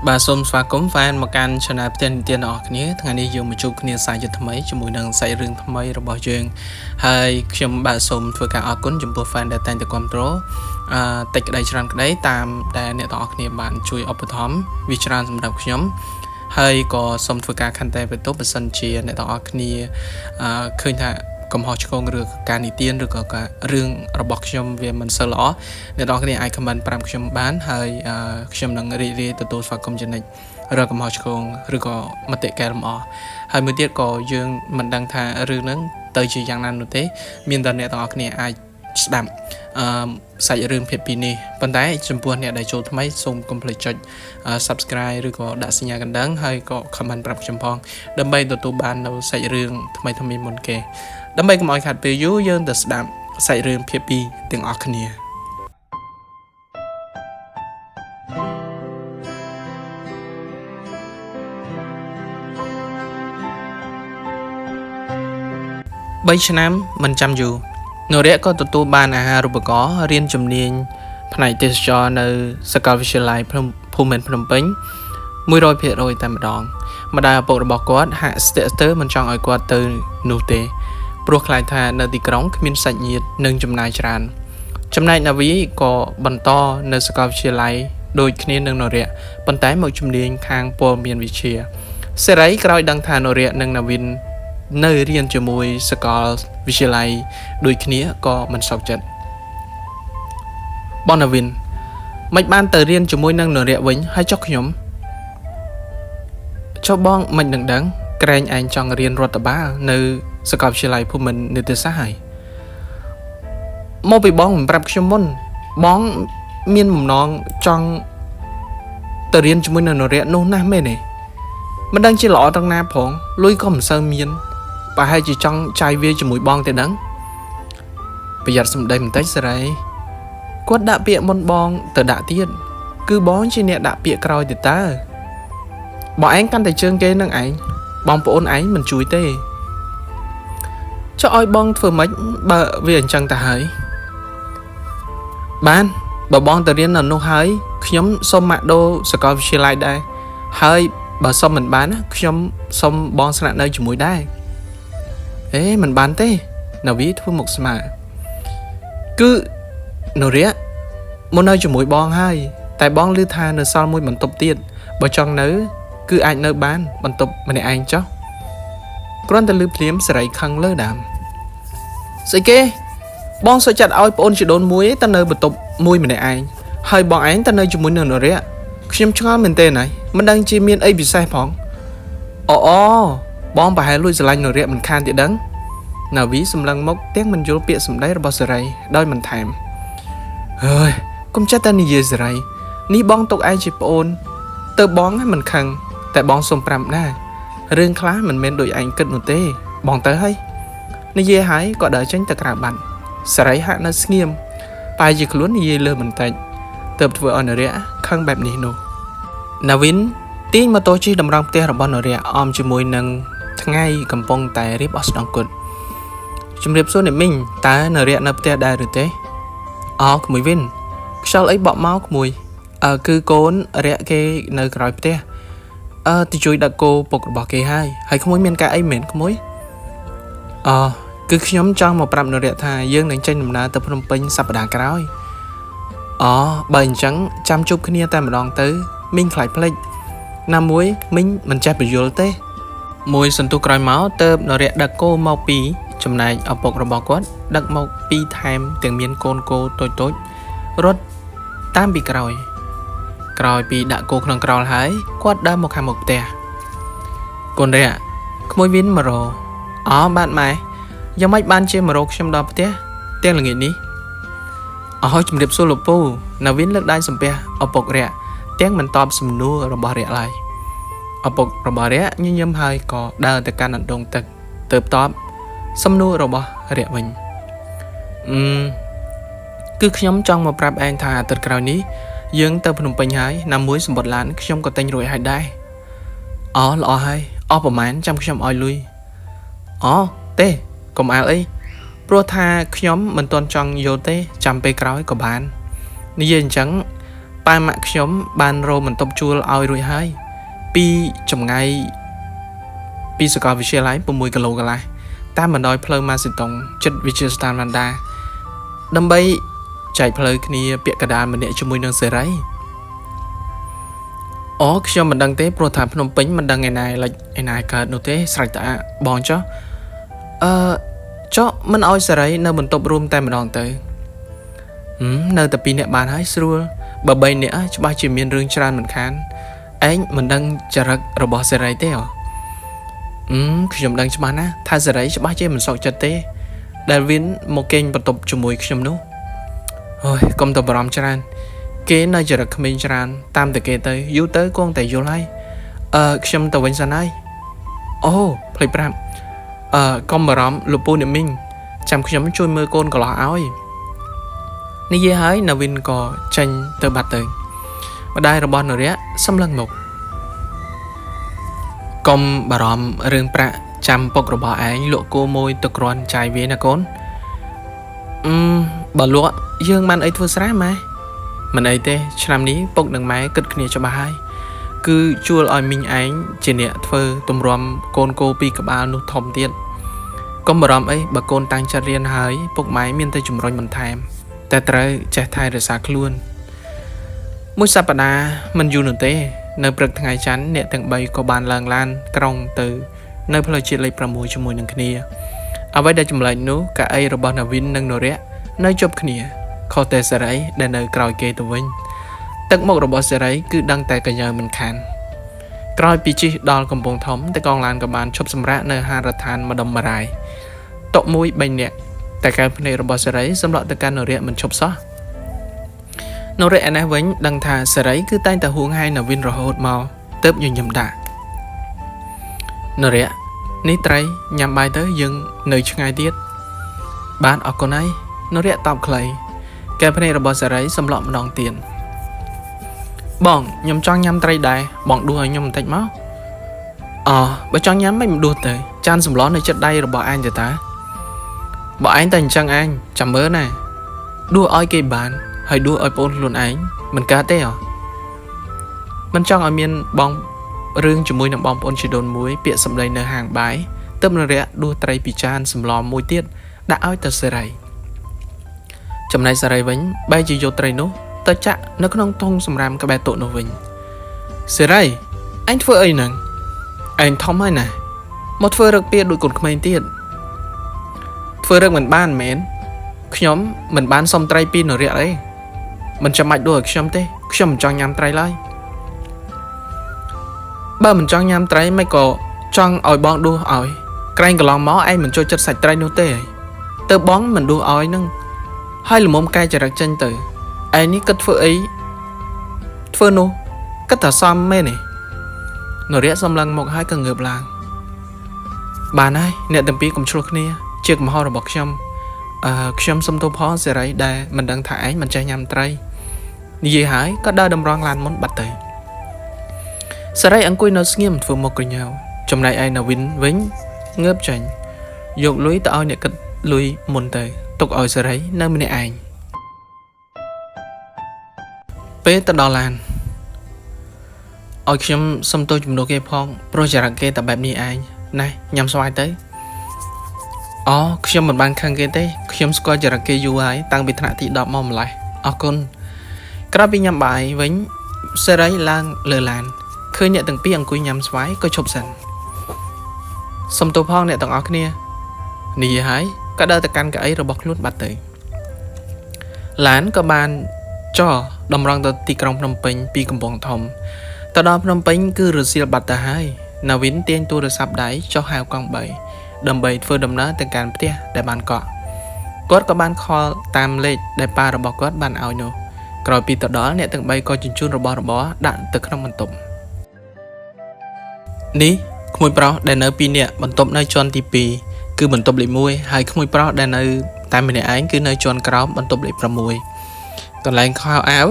បាទសូមស្វាគមន៍ fan មកកាន់ Channel ផ្ទះនិទានទាំងអស់គ្នាថ្ងៃនេះយើងមកជួបគ្នាសាជាថ្មីជាមួយនឹងសាច់រឿងថ្មីរបស់យើងហើយខ្ញុំបាទសូមធ្វើការអរគុណចំពោះ fan ដែលតែងតែគ្រប់គ្រងអឺតិចក្តីច្រើនក្តីតាមដែលអ្នកទាំងអស់គ្នាបានជួយឧបត្ថម្ភវាច្រើនសម្រាប់ខ្ញុំហើយក៏សូមធ្វើការខន្តីបន្ទោសបើសិនជាអ្នកទាំងអស់គ្នាអឺឃើញថាកំហុសឆ្គងឬក៏ការនិទានឬក៏ការរឿងរបស់ខ្ញុំវាមិនសូវល្អអ្នកទាំងអស់គ្នាអាច comment ប្រាប់ខ្ញុំបានហើយអឺខ្ញុំនឹងរីករាយទទួលស្វាគមន៍ជានិច្ចឬកំហុសឆ្គងឬក៏មតិកែលម្អហើយមួយទៀតក៏យើងមិនដឹងថារឿងហ្នឹងទៅជាយ៉ាងណានោះទេមានតែអ្នកទាំងអស់គ្នាអាចស្ដាប់អឺសាច់រឿងភាគពីរនេះប៉ុន្តែចំពោះអ្នកដែលចូលថ្មីសូមកុំភ្លេចចុច Subscribe ឬក៏ដាក់សញ្ញាកណ្ដឹងហើយក៏ comment ប្រាប់ខ្ញុំផងដើម្បីទទួលបាននៅសាច់រឿងថ្មីៗមុនគេដើម្បីកុំឲ្យខាត់ពេលយូរយើងទៅស្ដាប់សាច់រឿងភាគពីរទាំងអស់គ្នា3ឆ្នាំមិនចាំយូរនរៈក៏ទទួលបានអាហារូបករណ៍រៀនជំនាញផ្នែកទេសចរនៅសាកលវិទ្យាល័យភ្នំភូមិន្ទភ្នំពេញ100%តែម្ដងម្ដាយឪពុករបស់គាត់ហាក់ស្ទាក់ស្ទើរមិនចង់ឲ្យគាត់ទៅនោះទេព្រោះខ្លាចថានៅទីក្រុងគ្មានសាច់ញាតិនិងចំណាយច្រើនចំណែកណាវីក៏បន្តនៅសាកលវិទ្យាល័យដូចគ្នានឹងនរៈប៉ុន្តែមកជំនាញខាងព័ត៌មានវិទ្យាសេរីក្រោយដឹងថានរៈនិងណាវិននៅរៀនជាមួយសាកលវិទ្យាល័យដូចគ្នាក៏មិនសុខចិត្តបងណាវិនមិនបានទៅរៀនជាមួយនឹងនរៈវិញហើយចុះខ្ញុំចុះបងមិននឹងដឹងក្រែងឯងចង់រៀនរដ្ឋបាលនៅសាកលវិទ្យាល័យភូមិន្ទនីតិសាស្ត្រហើយមកពីបងមិនប្រាប់ខ្ញុំមុនបងមានបំណងចង់ទៅរៀនជាមួយនឹងនរៈនោះណាស់មែនទេមិនដឹងជាល្អត្រង់ណាផងលុយក៏មិនសូវមានប្រហែលជាចង់ចាយវាជាមួយបងទេដឹងប្រយ័ត្នសម្ដីបន្តិចសេរីគាត់ដាក់ពាក្យមុនបងទៅដាក់ទៀតគឺបងជាអ្នកដាក់ពាក្យក្រោយទៅតើបងឯងកាន់តែជើងគេនឹងឯងបងប្អូនឯងមិនជួយទេចុះឲ្យបងធ្វើម៉េចបើវាអញ្ចឹងទៅហើយបានបើបងទៅរៀននៅនោះហើយខ្ញុំសុំម៉ាក់ដូសាកលវិទ្យាល័យដែរហើយបើសុំមិនបានណាខ្ញុំសុំបងស្នាក់នៅជាមួយដែរអេមិនបានទេណាវីធ្វើមុខស្មើគឺនរៈមកនៅជាមួយបងហើយតែបងឮថានៅសល់មួយបន្ទប់ទៀតបើចង់នៅគឺអាចនៅបានបន្ទប់ម្នាក់ឯងចុះគ្រាន់តែឮភ្លាមសេរីខឹងលើដើមស្អីគេបងសុខចិត្តឲ្យប្អូនជីដូនមួយទៅនៅបន្ទប់មួយម្នាក់ឯងហើយបងឯងទៅនៅជាមួយនឹងនរៈខ្ញុំឆ្ងល់មែនទេណាមិនដឹងជាមានអីពិសេសផងអូអូបងប្រហែលលួចស្រឡាញ់នរៈមិនខានទៀតដឹងណាវីសម្លឹងមកទាំងមិនយល់ពាក្យសម្ដីរបស់សេរីដោយមិនថែមហើយកុំចេះតែនិយាយសេរីនេះបងទុកឯងជាប្អូនទៅបងមិនខឹងតែបងសុំប្រាប់ណារឿងខ្លះមិនមែនដូចឯងគិតនោះទេបងទៅហើយនិយាយហើយក៏ដើរចេញទៅក្រៅបាត់សេរីហាក់នៅស្ងៀមបែរជាខ្លួននិយាយលើសបន្តិចទើបធ្វើឲ្យនរៈខឹងបែបនេះនោះណាវិនទាញម៉ូតូជិះតម្រង់ផ្ទះរបស់នរៈអមជាមួយនឹងថ្ងៃកំពុងតែរៀបអស់ស្ដងគុតជំរាបសួរអ្នកមីងតើនរៈនៅផ្ទះដែរឬទេអោក្មួយវិនខ្យល់អីបក់មកក្មួយអើគឺកូនរៈគេនៅក្រោយផ្ទះអើទៅជួយដាក់គោពុករបស់គេហើយហើយក្មួយមានការអីមែនក្មួយអគឺខ្ញុំចង់មកប្រាប់នរៈថាយើងនឹងចេញដំណើរទៅភ្នំពេញសប្តាហ៍ក្រោយអូបើអញ្ចឹងចាំជួបគ្នាតែម្ដងទៅមីងខ្លាចភ្លេចណាមួយមីងមិនចេះបញ្យល់ទេមួយសន្ទុះក្រោយមកទៅនរៈដឹកគោមកពីចំណែកឪពុករបស់គាត់ដឹកមកពីថែមទាំងមានកូនគោតូចៗរត់តាមពីក្រោយក្រោយពីដាក់គោក្នុងក្រោលហើយគាត់ដើរមកខាងមុខផ្ទះកូនរៈក្មួយវិនមករអបាទម៉ែយ៉ាងម៉េចបានជាមករកខ្ញុំដល់ផ្ទះទាំងល្ងាចនេះអស់ជំរាបសួរលោកពូណាវិនលើកដៃសំពះឪពុករៈទាំងមិនតបសំណួររបស់រៈឡើយឪពុករបស់រៈញញឹមហើយក៏ដើរទៅកាន់អណ្ដូងទឹកទៅតបសំណួររបស់រៈវិញគឺខ្ញុំចង់មកប្រាប់ឯងថាអាទិត្យក្រោយនេះយើងទៅភ្នំពេញហើយណាមួយសម្បត្តិឡានខ្ញុំក៏ទិញរួចហើយដែរអូល្អហើយអស់ប្រហែលចាំខ្ញុំឲ្យលុយអូទេកុំអាលអីព្រោះថាខ្ញុំមិនទាន់ចង់យកទេចាំពេលក្រោយក៏បាននិយាយអញ្ចឹង ប៉ាម៉ាក់ខ្ញុំបានរកបន្ទប់ជួលឲ្យរួចហើយពីចម្ងាយពីសាកលវិទ្យាល័យ6គីឡូកន្លះតាមបណ្ដោយផ្លូវម៉ាស៊ីតុងជិតវិទ្យាស្ថានវណ្ណដាដើម្បីចែកផ្លូវគ្នាពាក់កណ្ដាលម្នាក់ជាមួយនឹងសេរីអូខ្ញុំមិនដឹងទេព្រោះថាភ្នំពេញមិនដឹងឯណាលិចឯណាកើតនោះទេស្រេចតាបងចុះអឺចុះមិនឲ្យសេរីនៅបន្ទប់រួមតែម្ដងទៅនៅតែ2នាក់បានហើយស្រួលបើ3នាក់ច្បាស់ជាមានរឿងច្រើនមិនខានឯងមិនដឹងចរិតរបស់សេរីទេហ៎ខ្ញុំដឹងច្បាស់ណាស់ថាសេរីច្បាស់ជាមិនសុខចិត្តទេដែលវិនមកគេងបន្ទប់ជាមួយខ្ញុំនោះអូយកុំទៅបារម្ភច្រើនគេនៅចរិតក្មេងច្រើនតាមតែគេទៅយូរទៅគង់តែយល់ហើយខ្ញុំទៅវិញសិនហើយអូភ្លេចប្រាប់កុំបារម្ភលោកពូអ្នកមីងចាំខ្ញុំជួយមើលកូនកន្លោះឲ្យនិយាយហើយណាវិនក៏ចេញទៅបាត់ទៅម្ដាយរបស់នរៈសម្លឹងមកកុំបារម្ភរឿងប្រាក់ចាំពុករបស់ឯងលក់គោមួយទៅគ្រាន់ចាយវាណាកូនបើលក់យើងបានអីធ្វើស្រែម៉ែមិនអីទេឆ្នាំនេះពុកនិងម៉ែគិតគ្នាច្បាស់ហើយគឺជួលឲ្យមីងឯងជាអ្នកធ្វើទម្រាំកូនគោពីក្បាលនោះធំទៀតកុំបារម្ភអីបើកូនតាំងចិត្តរៀនហើយពុកម៉ែមានតែជំរុញបន្ថែមតែត្រូវចេះថែរក្សាខ្លួនមួយសប្តាហ៍មិនយូរនោះទេនៅព្រឹកថ្ងៃច័ន្ទអ្នកទាំង3ក៏បានឡើងឡានក្រុងទៅនៅផ្លូវជាតិលេខ6ជាមួយនឹងគ្នាអ្វីដែលចម្លែកនោះកៅអីរបស់ណាវិននិងនរៈនៅជប់គ្នាខុសតែសេរីដែលនៅក្រោយគេទៅវិញទឹកមុខរបស់សេរីគឺដឹងតែកញើមិនខានក្រោយពីជិះដល់កំពង់ធំតែកងឡានក៏បានឈប់សម្រាកនៅហារដ្ឋានម្ដុំបារាយតុមួយ3នាក់តែកែវភ្នែករបស់សេរីសម្លក់ទៅកាន់នរៈមិនឈប់សោះនរៈឯនេះវិញដឹងថាសេរីគឺតែងតែហួងហែងណាវិនរហូតមកទើបញញឹមដាក់នរៈនេះត្រីញ៉ាំបាយទៅយើងនៅឆ្ងាយទៀតបានអរគុណហើយនរៈតបខ្លីកែវភ្នែករបស់សេរីសម្លក់ម្ដងទៀតបងខ្ញុំចង់ញ៉ាំត្រីដែរបងដួសឲ្យខ្ញុំបន្តិចមកអបើចង់ញ៉ាំមិនដួសទៅចានសម្លនៅចិត្តដៃរបស់ឯងទៅតាបើឯងតែអញ្ចឹងឯងចាំមើលណាដួសឲ្យគេបានហើយដួសឲ្យប្អូនខ្លួនឯងមិនកើតទេហ៎មិនចង់ឲ្យមានបងរឿងជាមួយនឹងបងប្អូនជីដូនមួយពាក្យសម្ដីនៅហាងបាយទើបនរៈដួសត្រីពីចានសម្លមួយទៀតដាក់ឲ្យទៅសេរីចំណែកសេរីវិញបែរជាយកត្រីនោះទៅចាក់នៅក្នុងធុងសម្រាមក្បែរតុនោះវិញសេរីអញធ្វើអីហ្នឹងឯងធំហើយណាមកធ្វើរឹកពៀដូចកូនក្មេងទៀតធ្វើរឹកមិនបានមែនខ្ញុំមិនបានសុំត្រីពីនរៈទេមិនចាំបាច់ដួសឲ្យខ្ញុំទេខ្ញុំមិនចង់ញ៉ាំត្រីឡើយបើមិនចង់ញ៉ាំត្រីមិនក៏ចង់ឲ្យបងដួសឲ្យក្រែងកន្លងមកឯងមិនចូលចិត្តសាច់ត្រីនោះទេទៅបងមិនដួសឲ្យនឹងហើយល្មមកែចរិតចេញទៅឯងនេះគិតធ្វើអីធ្វើនោះគិតថាសមមែនទេនរៈសំឡឹងមកហើយក៏ងើបឡើងបានហើយអ្នកទាំងពីរកុំឆ្លោះគ្នាជាកំហុសរបស់ខ្ញុំខ្ញុំសុំទោសផងសេរីដែលមិនដឹងថាឯងមិនចេះញ៉ាំត្រីនិយាយហើយក៏ដើរតម្រង់ឡានមុនបាត់ទៅសេរីអង្គុយនៅស្ងៀមធ្វើមុខក្រញ៉ៅចំណែកឯណាវិនវិញងើបចេញយកលុយទៅឲ្យអ្នកគិតលុយមុនទៅទុកឲ្យសេរីនៅម្នាក់ឯងពេលទៅដល់ឡានឲ្យខ្ញុំសុំទោសជំនួសគេផងព្រោះចរិតគេតែបែបនេះឯងណែញ៉ាំស្វាយទៅអូខ្ញុំមិនបានខឹងគេទេខ្ញុំស្គាល់ចរិតគេយូរហើយតាំងពីថ្នាក់ទី10មកម្លេះអរគុណក្រោយពីញ៉ាំបាយវិញសេរីឡើងលើឡានឃើញអ្នកទាំងពីរអង្គុយញ៉ាំស្វាយក៏ឈប់សិនសុំទោសផងអ្នកទាំងអស់គ្នានិយាយហើយក៏ដើរទៅកាន់កៅអីរបស់ខ្លួនបាត់ទៅឡានក៏បានចោតម្រង់ទៅទីក្រុងភ្នំពេញពីកំពង់ធំទៅដល់ភ្នំពេញគឺរសៀលបាត់ទៅហើយណាវិនទាញទូរស័ព្ទដៃចុះហៅកង់3ដើម្បីធ្វើដំណើរទៅកាន់ផ្ទះដែលបានកក់គាត់ក៏បានខលតាមលេខដែលប៉ារបស់គាត់បានឲ្យនោះក្រោយពីទៅដល់អ្នកទាំង3ក៏ជញ្ជូនរបស់របរដាក់ទៅក្នុងបន្ទប់នេះក្មួយប្រុសដែលនៅ2នាក់បន្ទប់នៅជាន់ទី2គឺបន្ទប់លេខ1ហើយក្មួយប្រុសដែលនៅតែម្នាក់ឯងគឺនៅជាន់ក្រោមបន្ទប់លេខ6កន្លែងខោអាវ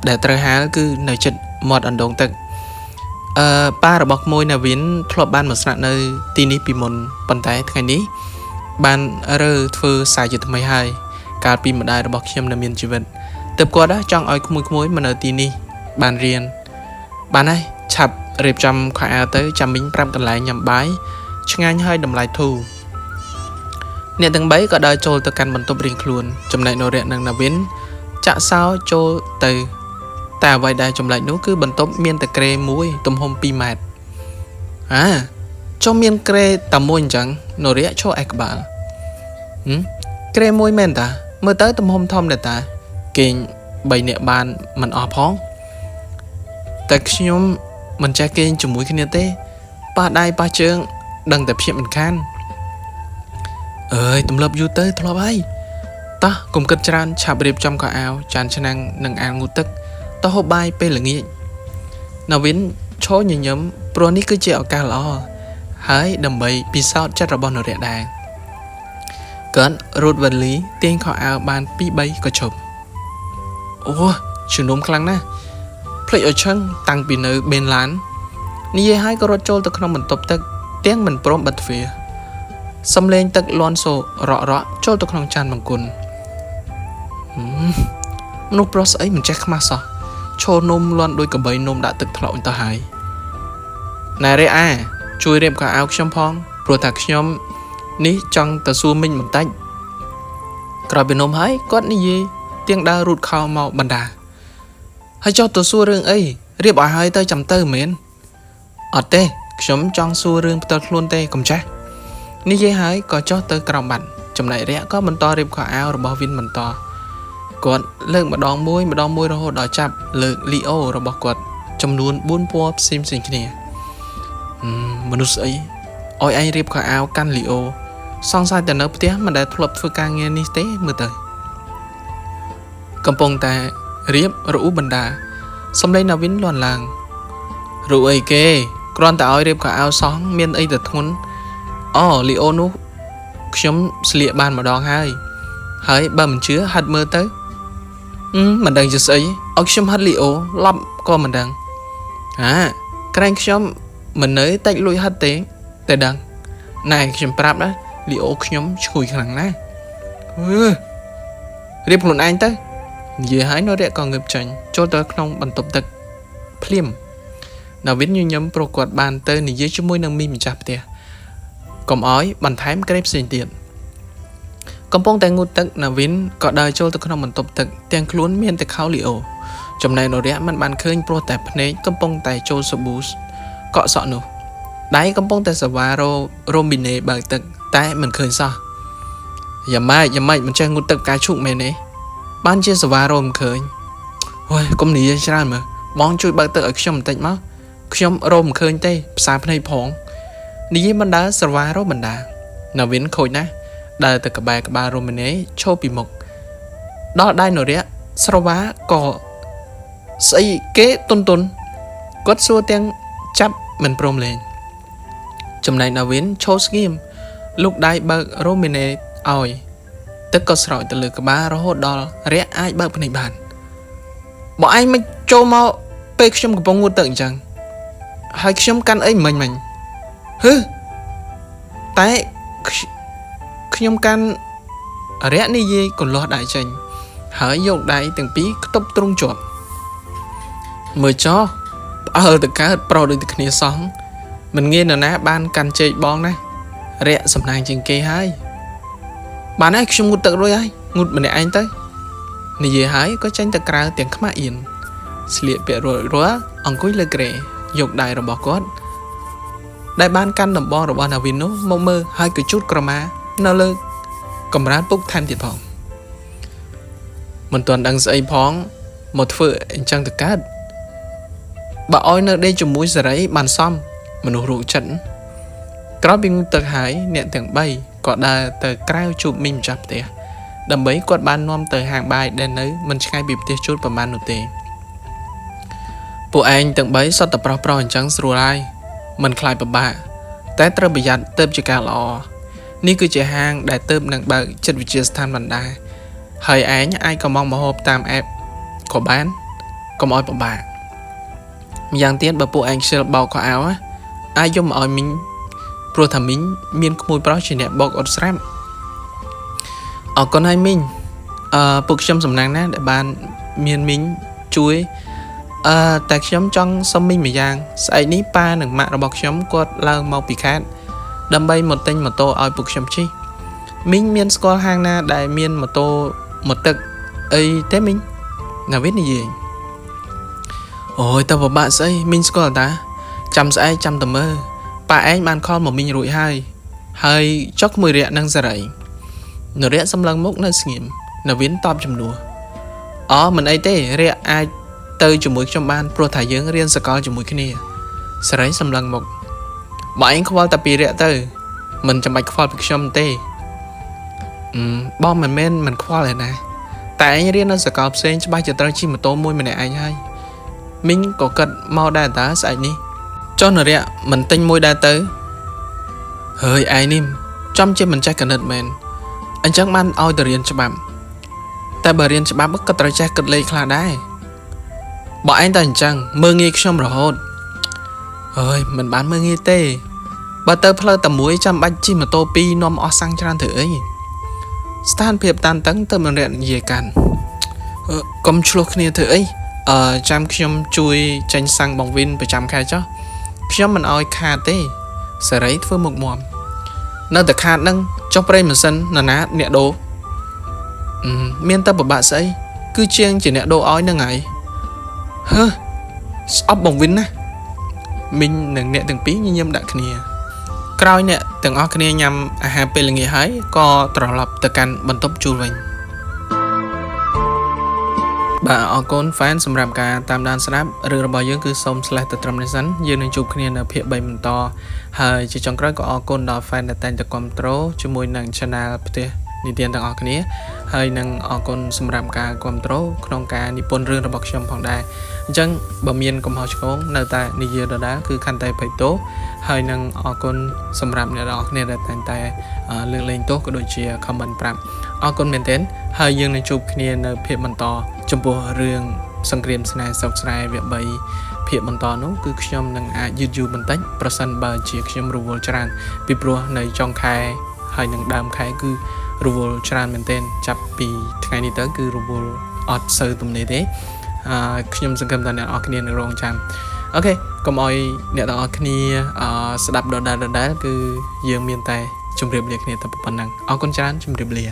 ដែលត្រូវហាលគឺនៅជិតមាត់អណ្ដូងទឹកប៉ារបស់ក្មួយណាវិនធ្លាប់បានមកស្នាក់នៅទីនេះពីមុនប៉ុន្តែថ្ងៃនេះបានរើធ្វើសាជាថ្មីហើយកាលពីម្ដាយរបស់ខ្ញុំនៅមានជីវិតទើ ទើបគាត់ចង់ឲ្យក្មួយៗមកនៅទីនេះបានរៀនបានហើយឆាប់រៀបចំខោអាវទៅចាំមីងប្រាប់កន្លែងញ៉ាំបាយឆ្ងាញ់ហើយតម្លៃធូរអ្នកទាំង3ក៏ដើរចូលទៅកាន់បន្ទប់រៀងខ្លួនចំណែកនរៈនិងណាវិនចាក់សោចូលទៅតែអ្វីដែលចម្លែកនោះគឺបន្ទប់មានតែគ្រែមួយទំហំ2ម៉ែត្រអាចុះមានគ្រែតែមួយអញ្ចឹងនរៈឈរឯក្បាលគ្រែមួយមែនតាមើលទៅទំហំធំដែរតាគេង3នាក់បានមិនអស់ផងតែខ្ញុំមិនចេះគេងជាមួយគ្នាទេប៉ះដៃប៉ះជើងដឹងតែភាពមិនខានអើយទម្លាប់យូរទៅធ្លាប់ហើយតោះកុំគិតច្រើនឆាប់រៀបចំខោអាវចានឆ្នាំងនិងអាងងូតទឹកទៅហូបបាយពេលល្ងាចណាវិនឈរញញឹមព្រោះនេះគឺជាឱកាសល្អហើយដើម្បីពិសោធន៍ចិត្តរបស់នរៈដែរគាត់រូតវ៉ាលីទាញខោអាវបាន2 3ក៏ឈប់អូជំនុំខ្លាំងណាស់ភ្លេចឲ្យឆឹងតាំងពីនៅបេនឡាននិយាយហើយក៏រត់ចូលទៅក្នុងបន្ទប់ទឹកទាំងមិនព្រមបិទទ្វារសំឡេងទឹកលាន់សូរក់រក់ចូលទៅក្នុងចានបង្គន់មនុស្សប្រុសស្អីមិនចេះខ្មាស់សោះឈរនំលាន់ដូចកបីនំដាក់ទឹកថ្លុកទៅហើយណែរេអាជួយរៀបខោអាវខ្ញុំផងព្រោះថាខ្ញុំនេះចង់ទៅសួរមីងបន្តិចក្រោយពីនំហើយគាត់និយាយទៀងដើររូតខោមកបណ្ដាហើយចុះទៅសួររឿងអីរៀបឲ្យហើយទៅចាំទៅមែនអត់ទេខ្ញុំចង់សួររឿងផ្ទាល់ខ្លួនទេកុំចាស់និយាយហើយក៏ចុះទៅក្រោមបាត់ចំណែករយៈក៏បន្តរៀបខោអាវរបស់វិនបន្តគាត់លើកម្ដងមួយម្ដងមួយរហូតដល់ចាប់លើកលីអូរបស់គាត់ចំនួន4ពណ៌ផ្សេងផ្សេងគ្នាមនុស្សស្អីឲ្យឯងរៀបខោអាវកាន់លីអូសង្ស័យតែនៅផ្ទះមិនដែលធ្លាប់ធ្វើការងារនេះទេមើលទៅកំពុងតែរៀបរអ៊ូបណ្ដាសំឡេងណាវិនលាន់ឡើងរូអីគេគ្រាន់តែឲ្យរៀបខោអាវសោះមានអីទៅធ្ងន់អូលីអូនោះខ្ញុំស្លៀកបានម្ដងហើយហើយបើមិនជឿហាត់មើលទៅមិនដឹងជាស្អីឲ្យខ្ញុំហាត់លីអូឡប់ក៏មិនដឹងហាក្រែងខ្ញុំមិននៅតិចលួចហាត់ទេតែដឹងណែខ្ញុំប្រាប់ណាលីអូខ្ញុំឈ្ងុយខ្លាំងណាស់រៀបខ្លួនឯងទៅនិយាយហើយនរៈក៏ងើបចេញចូលទៅក្នុងបន្ទប់ទឹកភ្លាមណាវិនញញឹមព្រោះគាត់បានទៅនិយាយជាមួយនឹងមីម្ចាស់ផ្ទះកុំឲ្យបន្ថែមក្រេផ្សេងទៀតកំពុងតែងូតទឹកណាវិនក៏ដើរចូលទៅក្នុងបន្ទប់ទឹកទាំងខ្លួនមានតែខោលីអូចំណែកនរៈមិនបានឃើញព្រោះតែភ្នែកកំពុងតែចូលសាប៊ូកក់សក់នោះដៃកំពុងតែសវ៉ារ៉ូមីណេបើកទឹកតែមិនឃើញសោះយ៉ាងម៉េចយ៉ាងម៉េចមិនចេះងូតទឹកផ្កាឈូកមែនទេបានជាសវ៉ារ៉ូមិនឃើញអូយកុំនិយាយច្រើនមើលបងជួយបើកទឹកឲ្យខ្ញុំបន្តិចមកខ្ញុំរ៉ូមិនឃើញទេផ្សារភ្នែកផងនិយាយបណ្ដាសវ៉ារ៉ូបណ្ដាណាវិនខូចណាស់ដើរទៅក្បែរក្បាលរ៉ូមីណេឈរពីមុខដល់ដៃនរៈស្រវ៉ាក៏ស្អីគេតុនតុនគាត់សួរទាំងចាប់មិនព្រមលេងចំណែកណាវិនឈរស្ងៀមលូកដៃបើករ៉ូមីណេឲ្យទឹកក៏ស្រោចទៅលើក្បាលរហូតដល់រៈអាចបើកភ្នែកបានបើឯងមិនចូលមកពេលខ្ញុំកំពុងងូតទឹកអញ្ចឹងហើយខ្ញុំកាន់អីមិញមិញហឺតែខ្ញុំកាន់រៈនិយាយកន្លោះដៃចេញហើយយកដៃទាំងពីរខ្ទប់ទ្រុងជាប់មើលចោះផ្អើលទៅកើតប្រុសដូចតែគ្នាសោះមិនងាយនរណាបានកាន់ជែកបងណារៈសំណាងជាងគេហើយបានហើយខ្ញុំងូតទឹករួចហើយងូតម្នាក់ឯងទៅនិយាយហើយក៏ចេញទៅក្រៅទាំងខ្មាស់អៀនស្លៀកពាក់រួចរាល់អង្គុយលើគ្រែយកដៃរបស់គាត់ដែលបានកាន់ដំបងរបស់ណាវិននោះមកមើលហើយក៏ជូតក្រមានៅលើកម្រាលពុកថែមទៀតផងមិនទាន់ដឹងស្អីផងមកធ្វើអញ្ចឹងទៅកើតបើឲ្យនៅដេកជាមួយសេរីបានសមមនុស្សរោគចិត្តក្រោយពីងូតទឹកហើយអ្នកទាំង3ក៏ដើរទៅក្រៅជួបមីម្ចាស់ផ្ទះដើម្បីគាត់បាននាំទៅហាងបាយដែលនៅមិនឆ្ងាយពីផ្ទះជួលប្រហែលនោះទេពួកឯងទាំង3សុទ្ធតែប្រុសៗអញ្ចឹងស្រួលហើយមិនខ្លាចពិបាកតែត្រូវប្រយ័ត្នទៅជាការល្អនេះគឺជាហាងដែលទៅនឹងបើកចិត្តវិទ្យាស្ថានបណ្ដាហើយឯងអាចក៏មកហូបតាមអេបក៏បានកុំឲ្យពិបាកម្យ៉ាងទៀតបើពួកឯងខ្ជិលបោកខោអាវអាចយកមកឲ្យមីងព្រោះថាមីងមានក្មួយប្រុសជាអ្នកបោកអត់ស្រាប់អរគុណហើយមីងពួកខ្ញុំសំណាងណាស់ដែលបាន មានមីងជួយអឺតែខ្ញុំចង់សុំមីងម្យ៉ាងស្អែកនេះប៉ានិងម៉ាក់របស់ខ្ញុំគាត់ឡើងមកពីខេត្តដើម្បីមកទិញម៉ូតូឲ្យពួកខ្ញុំជិះមីងមានស្គាល់ហាងណាដែលមានម៉ូតូមកទឹកអីទេមីងណាវិននិយាយអូយតើពិបាកស្អីមីងស្គាល់តាចាំស្អែកចាំតមើលប៉ាឯងបានខលមកមីងរួចហើយហើយចុកមួយរយៈនឹងសេរីនរៈសម្លឹងមុខនៅស្ងៀមណាវិនតបជំនួសអូមិនអីទេរយៈអាចទៅជាមួយខ្ញុំបានព្រោះថាយើងរៀនសកលជាមួយគ្នាសេរីសម្លឹងមុខបើឯងខ្វល់តែពីរយៈទៅមិនចាំបាច់ខ្វល់ពីខ្ញុំទេបងមិនមែនមិនខ្វល់ឯណាតែឯងរៀននៅសកលផ្សេងច្បាស់ជាត្រូវជិះម៉ូតូមួយម្នាក់ឯងហើយមីងក៏គិតមកដែរតាស្អែកនេះចុះនរៈមិនទិញមួយដែរទៅហើយឯងនេះចំជាមិនចេះគណិតមែនអញ្ចឹងបានឲ្យទៅរៀនច្បាប់តែបើរៀនច្បាប់ក៏ត្រូវចេះគិតលេខខ្លះដែរបើឯងតែអញ្ចឹងមើងងាយខ្ញុំរហូតហើយមិនបានមើងងាយទេបើទៅផ្លូវតែមួយចាំបាច់ជិះម៉ូតូពីរនាំអស់សាំងច្រើនធ្វើអីស្ថានភាពតានតឹងទៅមិនរកនិយាយកាន់កុំឆ្លោះគ្នាធ្វើអីអឺចាំខ្ញុំជួយចេញសាំងបងវិនប្រចាំខែចុះខ្ញុំមិនអោយខាតទេសេរីធ្វើមុខមាំនៅតែខាតនឹងចុះប្រេងម៉ាស៊ីននរណាអ្នកដូរមានតែពិបាកស្អីគឺជាងជាអ្នកដូរឲ្យនឹងហើយហឺស្អប់បងវិនណាមីងនិងអ្នកទាំងពីរញញឹមដាក់គ្នាក្រោយអ្នកទាំងអស់គ្នាញ៉ាំអាហារពេលល្ងាចហើយក៏ត្រឡប់ទៅកាន់បន្ទប់ជួលវិញបាទអរគុណ fan សម្រាប់ការតាមដានស្ដាប់រឿងរបស់យើងគឺសូម slash ទៅត្រឹមនេះសិនយើងនឹងជួបគ្នានៅភាគ3បន្តហើយជាចុងក្រោយក៏អរគុណដល់ fan ដែលតែងតែគាំទ្រជាមួយនឹង channel ផ្ទះនិទានទាំងអស់គ្នាហើយនឹងអរគុណសម្រាប់ការគាំទ្រក្នុងការនិពន្ធរឿងរបស់ខ្ញុំផងដែរអញ្ចឹងបើមានកំហុសឆ្គងនៅតែនិយាយដដែលគឺខន្តីភ័យទោសហើយនឹងអរគុណសម្រាប់អ្នកទាំងអស់គ្នាដែលតែងតែលើកលែងទោសក៏ដូចជា comment ប្រាប់អរគុណមែនទែនហើយយើងនឹងជួបគ្នានៅភាគបន្តចំពោះរឿងសង្គ្រាមស្នេហ៍ស្រុកស្រែវគ្គ3ភាគបន្តនោះគឺខ្ញុំនឹងអាចយឺតយូរបន្តិចប្រសិនបើជាខ្ញុំរវល់ច្រើនពីព្រោះនៅចុងខែហើយនឹងដើមខែគឺរវល់ច្រើនមែនទែនចាប់ពីថ្ងៃនេះទៅគឺរវល់អត់សូវទំនេរទេខ្ញុំសង្ឃឹមថាអ្នកនរគ្នានឹងរងចាំអូខេកុំឲ្យអ្នកទាំងអស់គ្នាស្ដាប់ដដែលៗគឺយើងមានតែជម្រាបលាគ្នាតែប៉ុណ្ណឹងអរគុណច្រើនជម្រាបលា